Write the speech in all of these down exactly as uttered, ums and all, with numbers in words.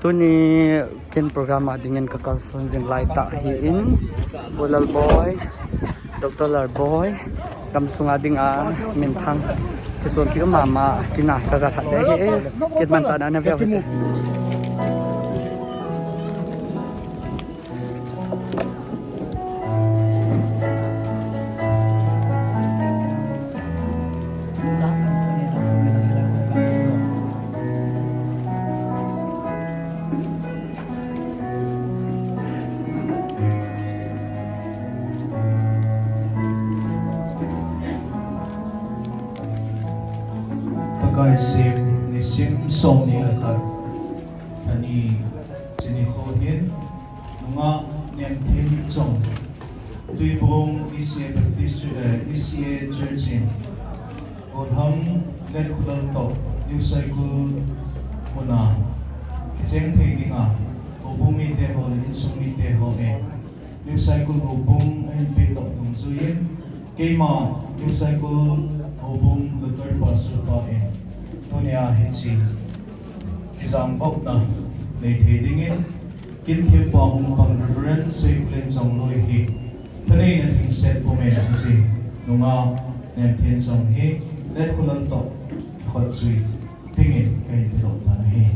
Tuni kin program a dingin ka kalson jing lai tah ahin, Pu Lalboi, Doctor Lalboi, gamsunga dinga minthang kisonpi um mama tina ka ga that ahi, kit man sa na na veu hite. Pakai sem nisim som ni le khat, ani chini kho hin, nunga Nemthenchong, Tuibong E C A Baptist Church, eh, E C A Church in, Kolham Letkholal toh, New Saikul muna kicheng thei dinga, houbung mite ho le insung mite ho in, New Saikul houbung ahin pehdoh dungjuiyin, keima New Saikul houbung Doctor Pastor pa in, tunia hiche kijangvopna nei thei dingin, kin thempu a hung pang Reverend Seilen Chongloi hi thaneina lhingset pumin hiche nunga Nemthenchong hi Letkholal toh khotjui dingin kahin pehdoh tan ahi.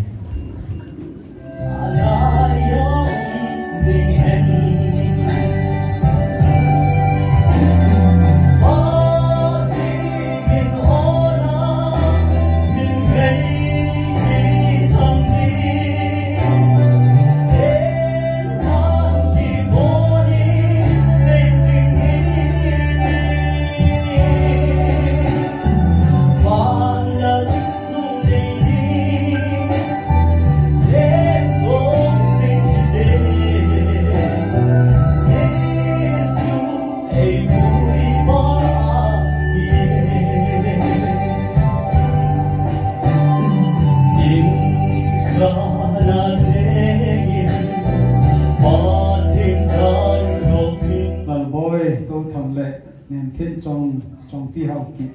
Lalboi Touthang le Nemthenchong, Chongpi Haokip.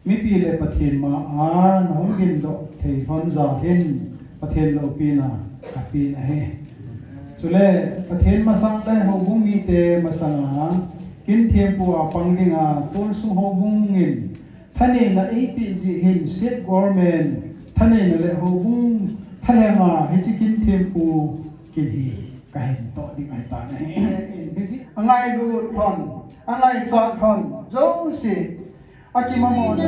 Mipi le Pathen ma a nahung gingdoh thei lhon jal hin Pathen loupina kapeh ahi. Chule Pathen masang le houbung mite masanga kin thempu a pang dinga tonsung houbung in thaneina eipeh jeh hin state government thaneina le houbung thalhenga hiche kin thempu kin hi kahin toh ding ahitan ahi. Angailut lhon, angaichat lhon jouse akimamon.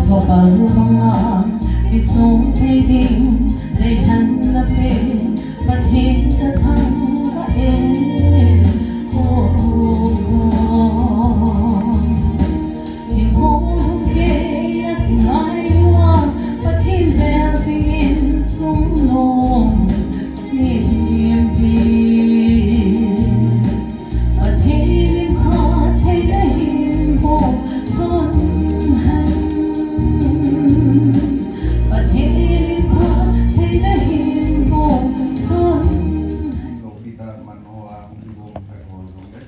Thopal banga kisong thei ding, deilhen na pe, Pathen ka thangvah e, oh, oh, oh. Hinkho lhumkeiya kingai uva, Pathen bel jingin sung nom sem ding. Pathen in phatthei nahin boh lhon hen. Pathen in phatthei nahin boh lhon hen. Loupi tah man ho a hung kigong thei ho jong le,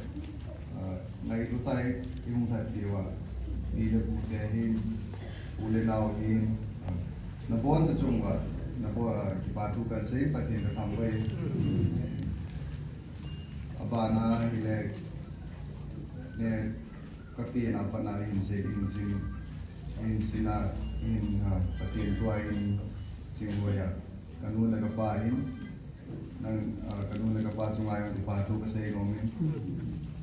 ah, ngailut tah a i hung lhatpi uva, pi le pu te hin, u le nao hin, ah, nabonchauva chunga, nabon, ah, kipathu kasei, Pathen kathangvah e. Pana hile, le, kapi na pana hin se, hin sin, hin sina, hin, ha, Pathen tua hin sing hoya. Kanu le kapa hin, nang, ah, kanu le kapa chunga jong kipa thu kasei nom in.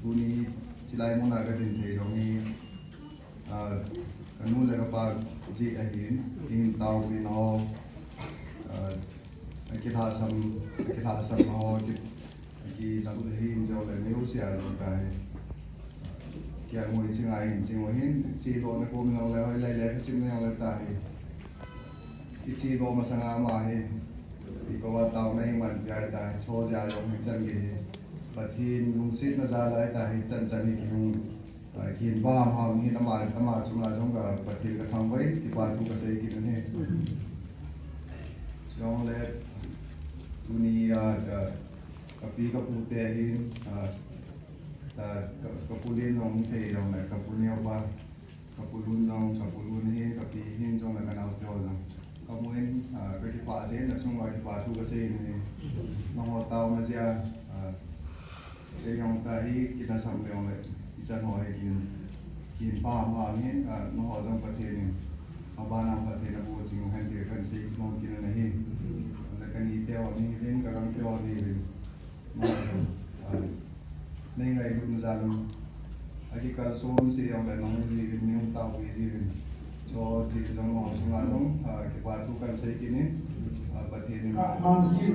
Tuni chilai muna kadin thei jong hi, ah, kanu le kapa jeh ahin, hin taopeh ho, ah, akilhahsam, akilhahsam ho, ki, akilam le hin jong le neo sia jong tahi. Kia ngui chinga hin, ching hin, chi lo na kom jong le, hoi lai le, kasim jong le tahi. Kichi bo masanga ama hi, i koma taona iman pia ta, cho jia jong hi chan gei hi. Pathen lungsetna jal a ta hi chan chan hi kihung, ah, kihin paham ham hi ama, ama chunga jong ka Pathen kathangvah in, kipa thu kasei kit in ahi. Jong le, tuni, ah, ka, kapi kapu te hin, ah, ta, ka, kapu Lin jong thei jong le, kapu Neo pa, Kapu Lun jong, kapu Lun hin, kapi hin jong le kanao te ho jong. Kamu in, ah, kakipah in, nachunga kipa thu kasei in ahi. Nangho taona jeh a, ah, kei jong tahi, kilhasam le jong le, ichan ho hi kin, kin paham paham in, ah, nangho jong Pathen in, abana Pathen in abuching hen ti kahin sei nom kit in ahi. Le kani te ho ni hin, kagang te ho ni hin. Nei ngailutna jal in, akikalson se jong le nang jiuvin, nei hung taopeh jiuvin. Cho ti jong nangho chunga jong, ah, kipa thu kahin sei kit in, ah, Pathen in. Mang kit in.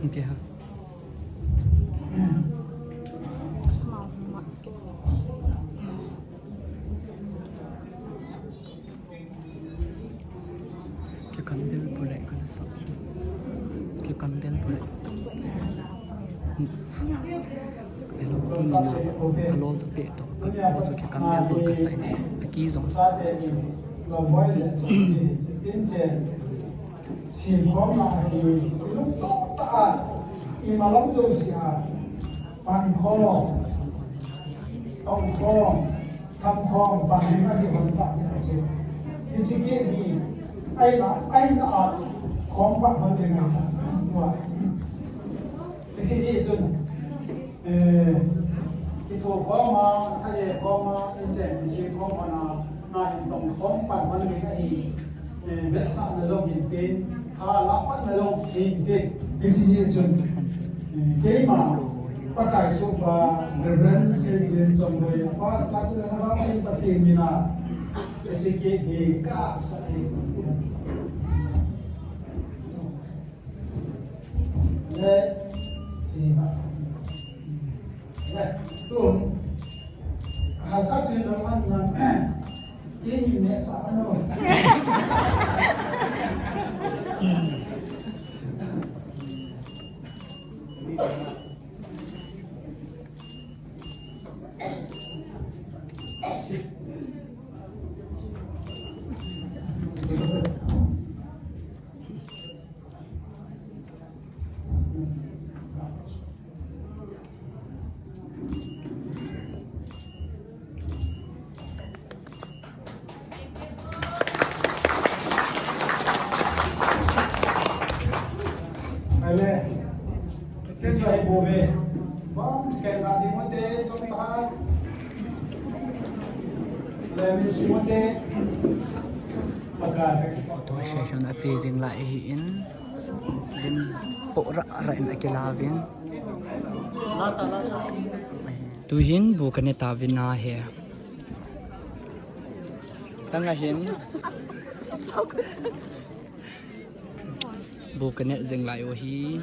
Hiti ha. Kikambel pule kala sa. Kikambel pule. Hello, tuni na kalol tapeh to. Kapu chu kikambel pule kasah in. Aki jong sa. Simkhom na hi, ilung to ta a, imalam to sia, pan khom, tong khom, Tham khom, pan ding ahi hon ta chu. Hiche gate hi, aina, aina a khom pan hon ding ahi ta. Tua. Hiche hi chun, eh, kitho khom a, aje khom a, inchen, isi khom a na, na hin tong khom pan hon ding ahi. Eh, vetsahna jong hin tin, tha la patna jong hin tin. Hiche hi chun, eh, keima, Pakai sohpa, Reverend Saint Glenn Chongboi, apa, sa chu na ba, Pathen mina, hiche gate hi kasah ahi. Le, chi ba. Le, tun, hal khat chu na man man, Kei min neh sah ano. Photo session ache jing lai ahin, lim poh rah rah in akilauvin. Tuhin bu kane tauvin ahi. Tanga hin bu kane jing lai u ahi.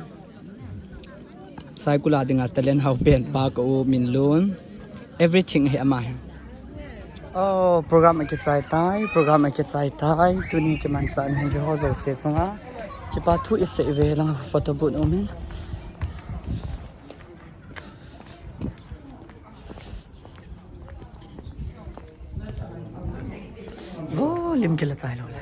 Saikul a dinga talent hao pen pa ka u Minlun. Everything hi ama hi. Oh, program akichai tai, program akichai tai. Tuni kimanchah na hin ho jouse chunga kipa thu isei ve lang photo booth um in. Oh, lim kila chai lou.